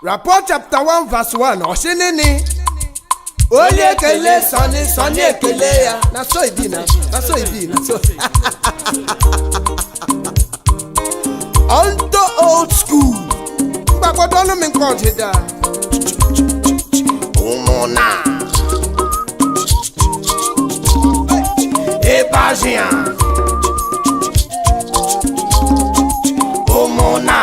Rapport chapter 1 verse 1 ọsị nini onye ekele Sọnị, Sọnị ekele ya. Na so e be na, na so e be, na so. Unto old school. Mgbagwodo ọnụ mi nke ọdịda. Ụmụnna. Ịbazia. Ụmụnna.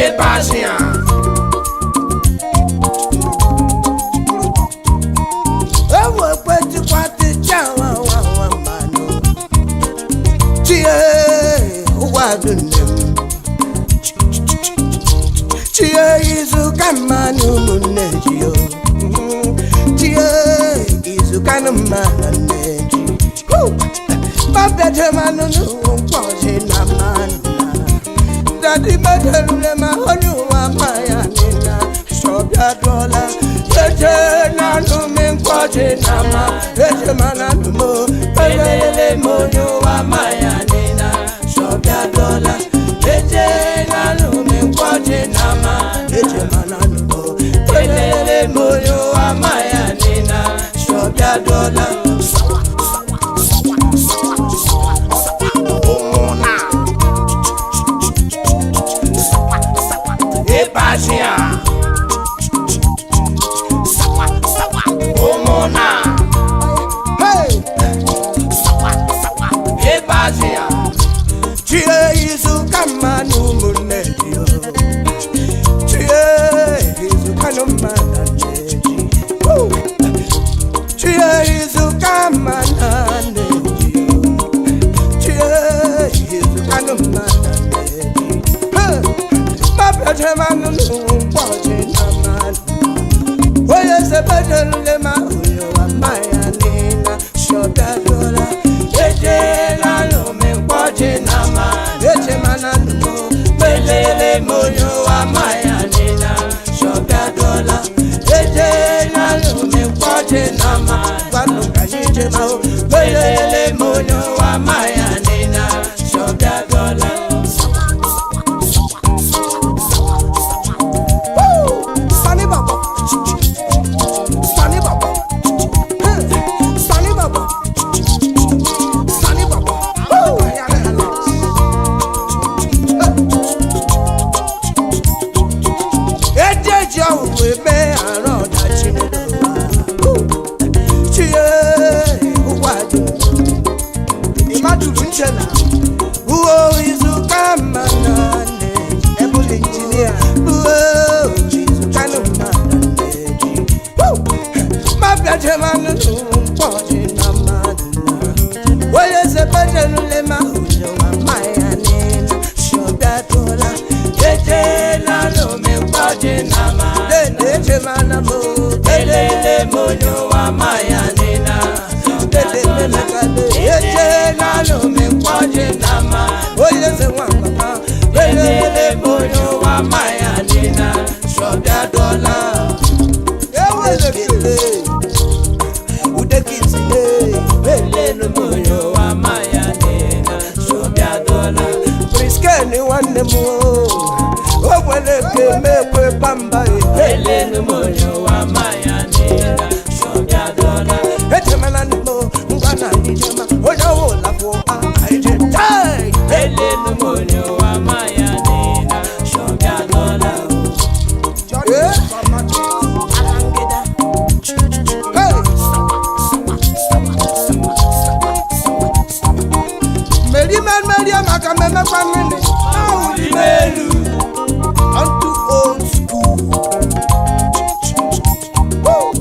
Ịbazia. Ewe kwetikwa wa wa wa mmanụ. Chie ụwa dụ nne m. Chie izu ka mmanụ ụmụnne ji o. Chie izu ka nụ mmanụ nne ji. Babete manụ n'ụwa mkpọchi na mmanụ na. Dadi medelule ma onye ụwa ma ya nina. Sọbịa dụọla. Eje na nụ mi mkpọchi na ma. Eje ma na nụ mo. Elele m onye ụwa ma ya nina. Sọbịa dụọla. Eje na nụ mi mkpọchi na ma. Eje ma na nụ mo. Elele m onye ụwa ma ya nina. Sọbịa dụọla. Ụmụnna. Ịbazia. Ụmụnna. Hey! Ịbazia. Chie izu ka mmanụ ụmụnne ji o. Chie izu ka nụ mmanụ nne ji. Woo! Chie izu ka mmanụ nne ji o. Chie izu ka nụ mmanụ nne ji. Hey! Mabete manụ n'ụbọchị na mmanụ. Onye sebedelule ma onye wa maya nina shọbịadola. Ejela lome mkpọchi na ma eche mana nụmụ melele m onye wa maya nina shọbịadola. Ejela lome mkpọchi na ma gwanụ ka anyị je ma o melele m onye wa maya nina shọbịadola. Woo! Sani Baba. Sani Baba. Hey! Sani Baba. Sani Baba. Woo! Ejeji ọhụụ eme arụ ọdachi n'ụwa. Chie ụwa dum. Ịmatụrụ nche na uwe izu ka mma na nne ebuli injinia uwe izu ka mma na nne ji. Mabịajemanụ mkpọchi na mmadụ na onye sebejelule ma ụjọwa maya nina shọbịatụla ejela n'ome mkpọchi na ma ejemana m elele m onye ụwa maya nina ejela n'ome mkpọchi na ma onye eze nwa mama elele m onye ụwa maya nina shọbịatụla ewelekele udekitile elelu m onye ụwa maya nina shọbịatụla Prisken nwanne m o gwere ka emekwe bamba Elenu m onye ụwa maya nina shọbịadọla. echemela nne m ngwa na ijema onye ọwụla bụ aije tai. Elenu m onye ụwa maya nina shọbịadọla. Eh? Hey! Meri meri maka mmemmekwa mmiri ahụ dị n'elu unto old school. Woo!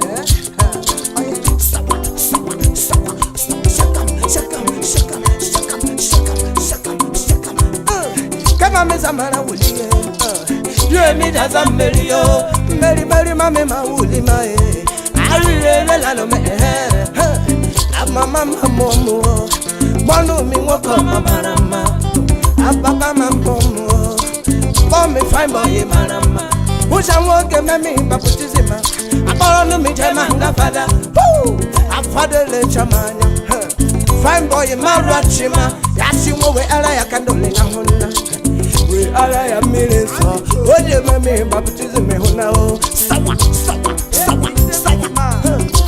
Eh? Ah, oya. Sawa, sawa, sawa, sawa. Shakam, shakam, shakam, shakam, shakam, shakam, shakam. Kama mezamara wulie. Yemi daza mmeri yo. Mmeri meri mami ma wuli ma e. Arire lalo me eh. Amama ma mo mo. Mọnụ mi nwoke ọma mara mma. Ababa ma mbọ mụọ. Kpọọ mi fine boy mara mma. Ụja nwoke memi baptizim. Akpọrọ nụ mi jema nga fada. Woo! Afadele chamanya. Fine boy mara chima. Ya si nwowe ara ya kandole na hụnna. Ara ya mmiri nsọ o ji ememe baptizim hụ na o sawa sawa sawa sawa.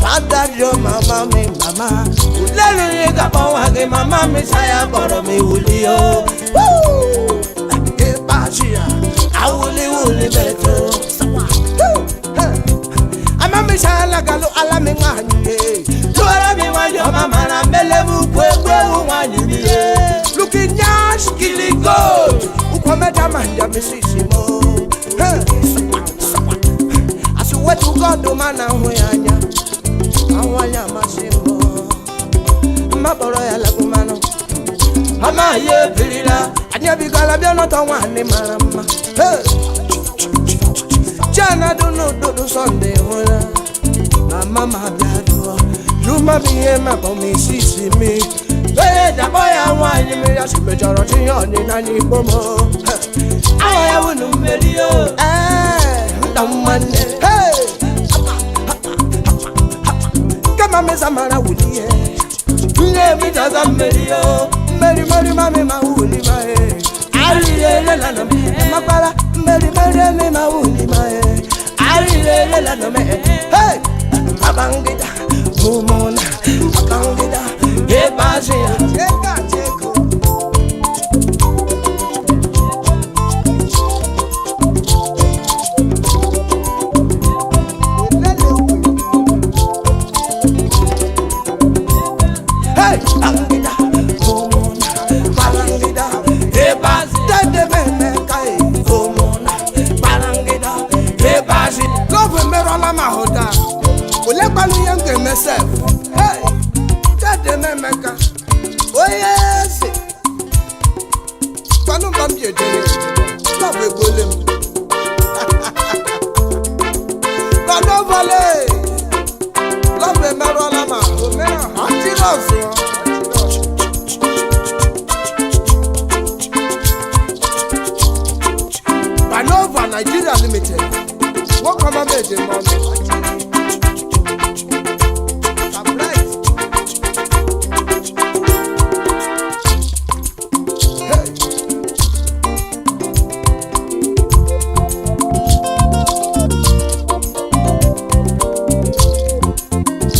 Fada jụọ mama mi, mama lẹ́nu yìí gàbọ̀ wá gé mama mi ṣáyà bọ̀rọ̀ mi wùlí o. Ìbáṣìyà awuliwuli bẹ̀tọ̀ sawa. Amami ṣáyà alami nwanyị lụọrọ mi nwanyị ọma mara mbelemu kwekwe nwanyị mi ye. Looking nyash kili gold ukwameta manja misisi mo. Sawa sawa asiwetu God mana hụ ya anya ahụ anya amasị m mma kpọrọ ya lagumanụ ama ya ebirila anyị ebigala bịa nọtọ nwaanyị mara mma. Chianadụ n'ụtụtụ Sọnde hụla mama ma bịa dụọ jụma m ihe maka m isi isi mi onye dakpọ ya nwaanyị mmiri asị mechọrọ tinye ọdịnanya igbo m. Ahụ ya wunu mmeri o. Ee, nda nwanne. Hey! Kama meza mara wulie. Nne mi jaza mmeri o. Mmeri meri mami ma wuli ma e. Alilele lana me. Makwala mmeri meri mi ma wuli ma e. Alilele lana me. Hey! Abangida, mumona, abangida, Ebazia. ega cheko. Hey! Bangida, mumona, balangida, Ebazia. dede meme kai, mumona, balangida, Ebazia. Love emerụọla m ahụ taa. Olekwanụ ihe m ga-eme sef? Hey! Dede m Emeka, onye eze. Kwanụ mba m ji ejere. Love egbuole m. Kọdọvale! Love emerụọla m ahụ. Achịrị ọzọ. Panova Nigeria Limited. Nwoke ọma m eji eme ọnụ. Surprise. Hey.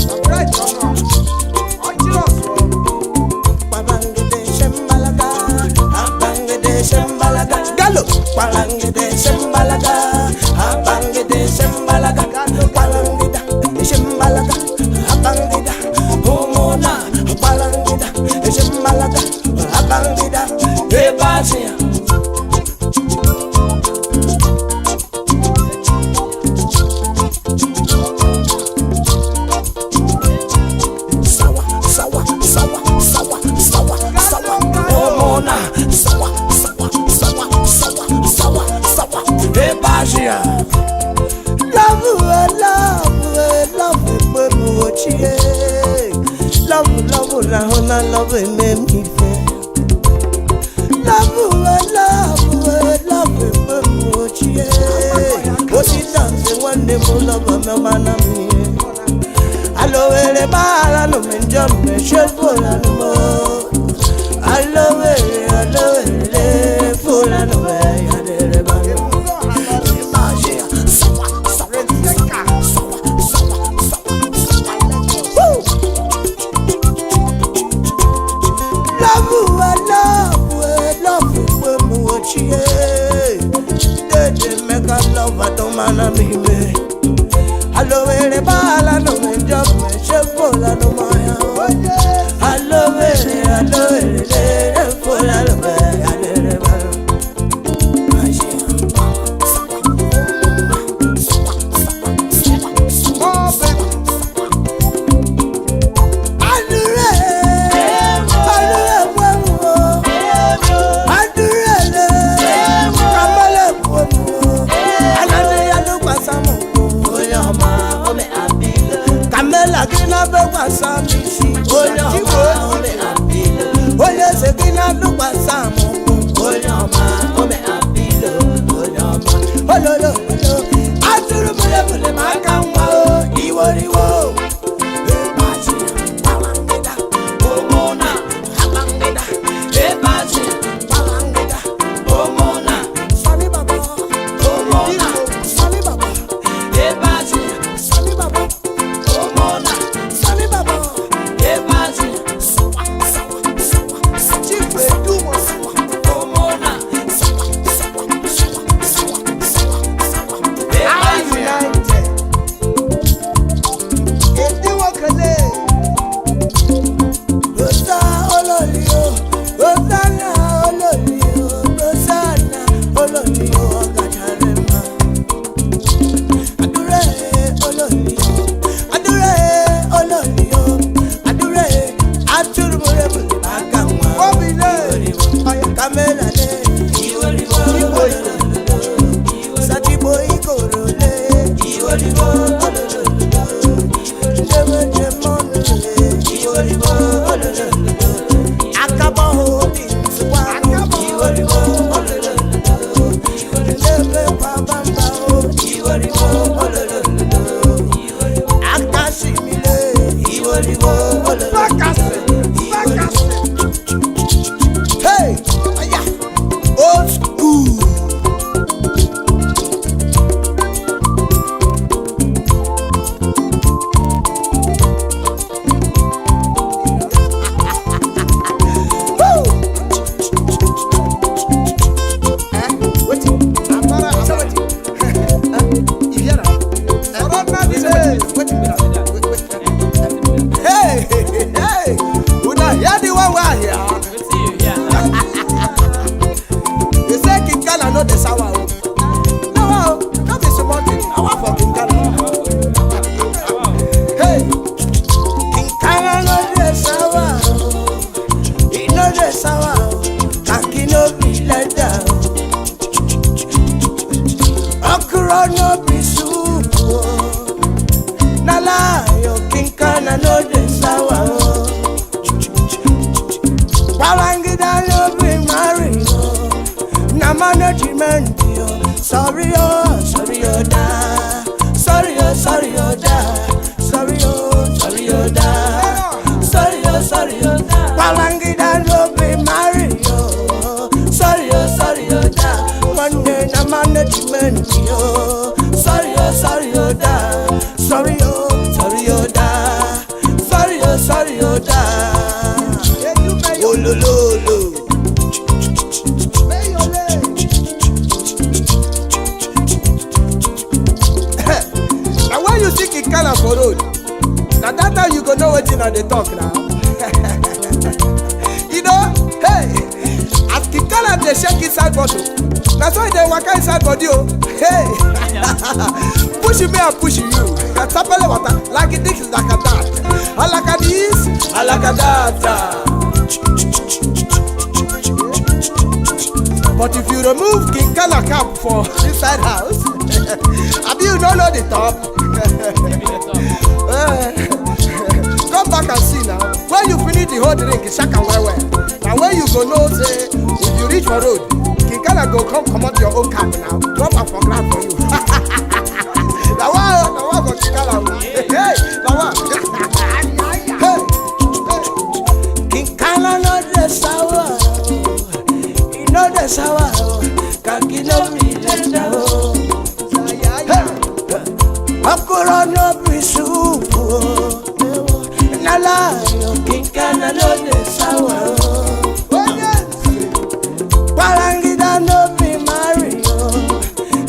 Surprise ọnụ a. Ọchịrị ọzọ. Babangede shembalaga, abangede shembalaga, Galo. balangede shembalaga, abangede shembalaga, balangeda shembalaga, abangeda homona, balangeda shembalaga, abangeda Ebazia. Sawa sawa sawa sawa sawa sawa homona, sawa sawa sawa sawa sawa sawa. Ebazia. Love, love, love, pé mo chie. Love, love, na hona love me mi fe. Love, love, love, pé mo chie. O si dance nwanne m love me mana mi. Alowere bara no me njọ me ṣe fura no mo. Alowere, alowere, fura no me yadere ba no. Sawa sawa sawa sawa sawa sawa. Love, love, love, pé mo chie. Dede meka love atomana mi me. Alowere bala no me njọ me ṣe fura no mo ya. Alowere, alowere, fura no me yadere ba no. Adure, adure mwewo. Adure le, kamale mwewo. Alade alugbasamu Onye ọma ome abilo. Kamela gị na bekwasa m isi. Onye ọma ome abilo. Onye eze gị na alụgbasa m ụkwụ. Onye ọma ome abilo. Onye ọma. Ololo, olo. Atụrụ bule m aka nwa o, iworiwo. Ebaji, balangida, Omona. abangida, Ebazia. balangida, Omona. sour o, khaki no be leather o. Okra no be soup o. Na lie o, King Kana no dey sour o. Babangida no be marry o. Na management o. Sorry o, sorry o da. Sorry o, sorry o da. Sorry o, sorry o da. Sorry o, sorry o da. Babangida no be marry o. Sorry o, sorry o da. Monday na management o. Sorry o, sorry o da. Sorry o, sorry o da. Sorry o, sorry o da. Olololo. Na when you see Kinkala for road, na that time you go know wetin I dey talk now. You know, hey, as Kinkala dey shake inside bottle, na so e dey waka inside body o. Hey, push me and push you, sapele water like this, like that, alaka this, alaka that. But if you remove Kinkala cap for inside house, abi you no know the top? Eh, come back and see now. When you finish the whole drink, shake am well well. Na when you go know say if you reach for road, Kinkala go come comot your own cap now, drop am for ground for you. Na wa o, na wa for Kinkala o. Hey, na wa. Hey, hey. Kinkala no dey sour o. E no dey sour o. Khaki no be leather o. Hey. Okra no be soup o. Na lie o. Kinkala no dey sour o. Babangida no be marry o.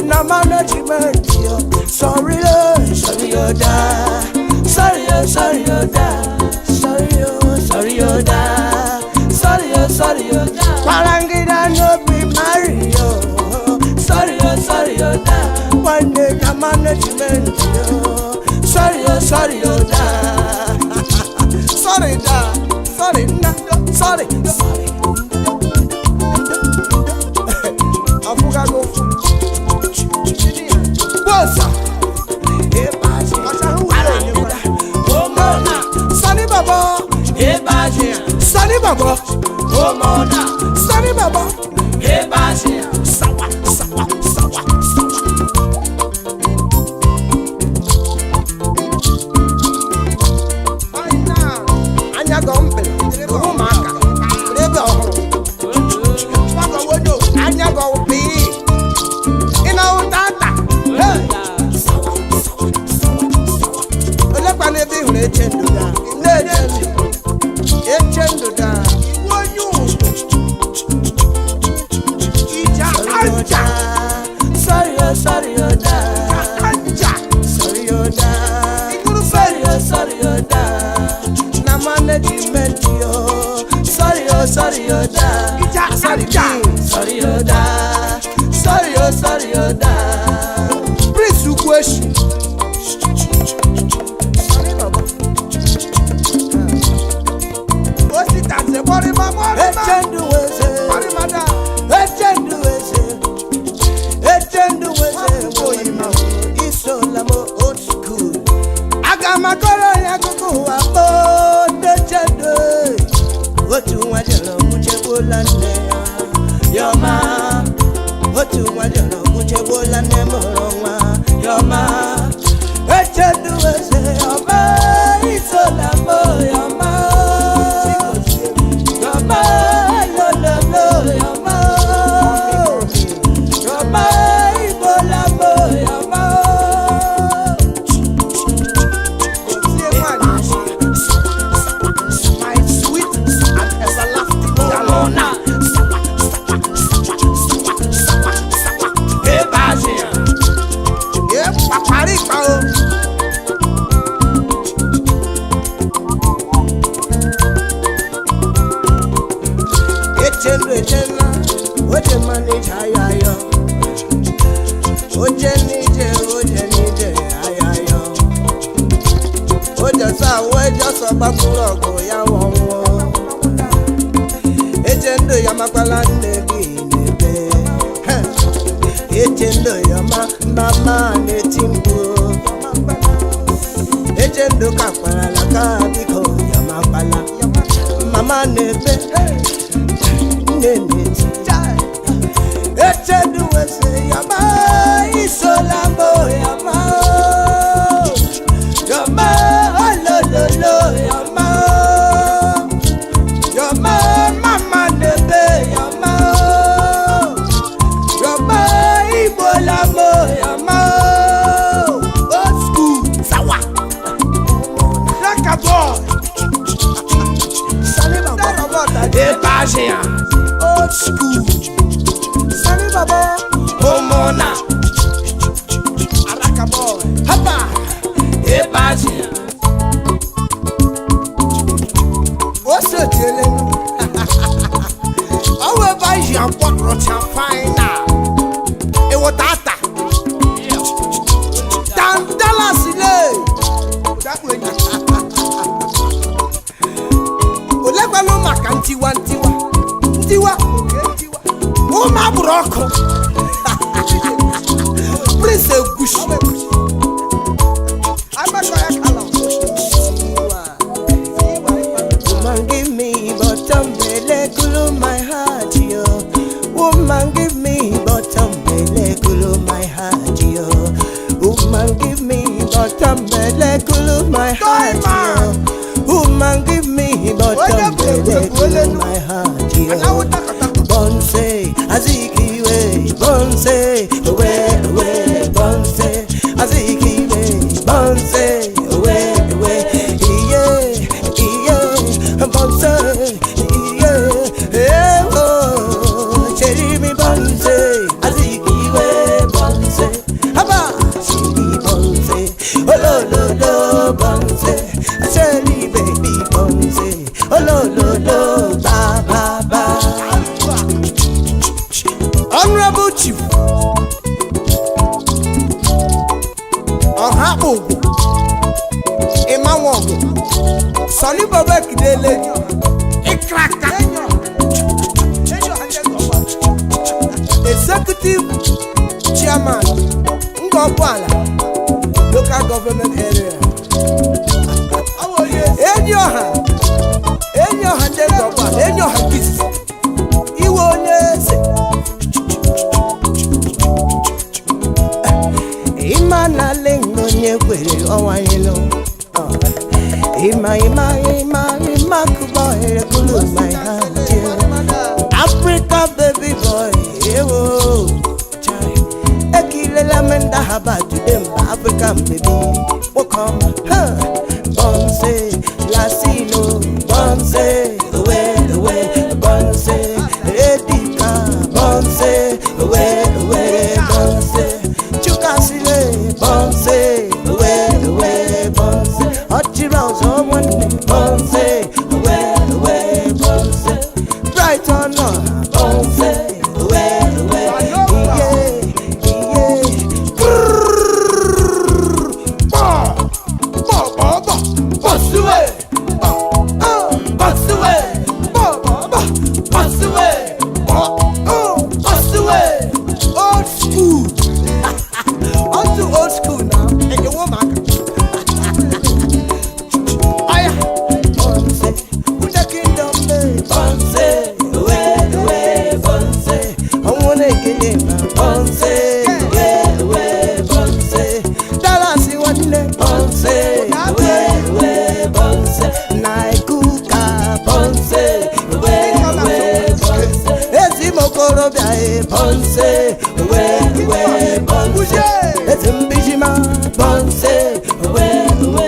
Na management o. Sorry o, sorry o da. Sorry o, sorry o da. Sorry o, sorry o da. Sorry o, sorry o da. Babangida no be marry o. Sorry o, sorry o da. One day na management o. Sorry o, sorry o da. Sorry da, sorry na, sorry, sorry. Afuga go fu. Bosa. Sani Baba, Sani Baba, Sani Baba. Sawa, sawa, sawa, sawa. Anya gọ mpele, ụmụaka, ebe ọhụrụ. Anya gọ pii. Ị na-ahụ tata. Hey! Sawa, sawa, sawa, sawa. Olekwana ebe ị hụrụ eche ndụ da? Na-eche ndụ. Eche ndụ da. Iwu onye ụtụ. Ija anja. Sorry o, sorry o da. Anja. Sorry o da. Sorry o, sorry o da. Na management o. Sorry o, sorry o da. Ija anja. Sorry o da. Sorry o, sorry o da. Prince Ugwueshi. Sani Baba. Osita ṣe bọ́rímà bọ́rímà. Echendu weze. Bọ́rímà dá. Echendu weze. Echendu weze. Oyima isola mo old school. Aga m akọrọ ya akụkọ ụwa gboo dechendu. Otu nwa jọrọ nwuchegbuola nne ya. Yọma. Otu nwa jọrọ nwuchegbuola nne mụrụ nwa. Yọma. Echendu weze yọma isola mo yọma. Yọma lololo yọma. Yọma ibola mo yọma. Tie nwaanyị. My sweet and everlasting darling. Ẹ pàparí pa o. Echendu echenna, oje manage ayayo. Oje nije, oje nije ayayo. Oje sa àwọn ẹjọ́ sọ gbàgbúrọ̀ kò yá wọn wọ́n. Echendu Echendo ya makwala nne gị n'ebe. Echendo ya ma mama na-eti mkpu. Echendo ka kparala ka biko ya makwala. Mama na-ebe, nne na-eti. Echendo wese ya ma isola mo ya ma. Ya ma olololo ya ma. Your mama nebe your ma, your ma Igbo la mo your ma. Old school sawa. Like a boy. Sani Baba. Epajia. Old school. Sani Baba. Omona. Araka boy. Hapa. Epajia. O se tiele. Ọwọ́ ebe anyị ji akpọtụrụcha faina. Ịwụta ata. Dandalas le. Olekwanụ maka ntiwa ntiwa. Ntiwa. Ụmụ agbụrụ ọkụ. Prince Egusi. Woman give me bottom belle, cool my heart, yo. Woman give me bottom belle, cool my heart, yo. Woman give me bottom belle, cool my heart, yo. Woman give me bottom belle, cool my heart, yo. Bonse, Azikiwe, Bonse, we, we, Bonse, Azikiwe, Bonse, we, we, yeah, yeah, Bonse, yeah, yeah, oh, Cherry me Bonse, Azikiwe, Bonse, Haba, Cherry Bonse, oh lo lo lo, Bonse, Cherry baby Bonse, oh lo lo lo, ba ba ba. Honorable Chief Ọha Ugwu Ịmanwọgụ Sọlị Baba Kidele Ịkraka Executive Chairman Ngọgwala Local Government Area. Enyi ọha, enyi ọha ndị Ngọgwala, enyi ọha nke izizi, iwe onye eze. Ịma na lengo onye kwere ọwanyelụ. Ịma ịma ịma ịma kụbọ erekulu my heart. Yeah. Africa baby boy, ewo. Chai. Ekilela m ndahaba today mba African baby. Nwoke ọma. Huh. Bonse, Lasino, Bonse, owe, owe, Bonse, Edika, Bonse, owe, owe, Bonse, Chukasile, Bonse, owe, owe, Bonse, Ọchịrị ọzọ nwanne, Bonse, owe, owe, Bonse, Bright ọnụ, Bonse, owe, owe, iye, iye, Bọ Bọ Bọ Bọ Bọsuwe Bọ Ọ Bọsuwe Bọ Bọ Bọ Bọsuwe Bọ Ọ Bọsuwe. Old school. Unto old school now. Ekewo maka. Aya. Bonse, Ude kingdom eh. Bonse, owe, owe, Bonse. Ọnwụ na-ekele ma Bonse, owe, owe, Bonse. Dallas nwanne Bonse, owe, owe, Bonse. Naikuka Bonse, owe, owe, Bonse. Ezi m okorobịa e Bonse, owe, owe, Bonse. Ezi mbijima Bonse, owe, owe.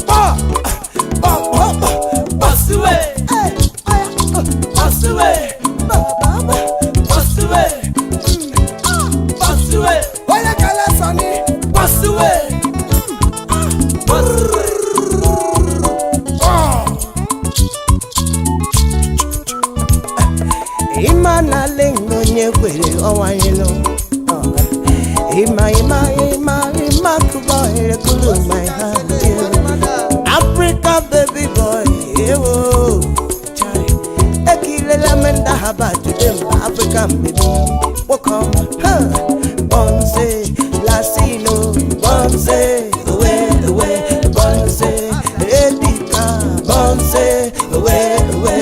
Bọ Bọ Bọ Bọ Bọsuwe Bọsuwe Bọsuwe Bọsuwe Onye kele Sọnị. Bọsuwe Bọsuwe. Ịma na lengo onye kwere ọwanyelụ. Ịma ịma ịma ịma kụbọ erekulu my heart. Yeah. Africa baby boy, ewo. Chai. Herbert Demba, African baby. Welcome, huh? Bonze, Lasino, Bonze, away, away, Bonze, Edika, Bonze, away, away.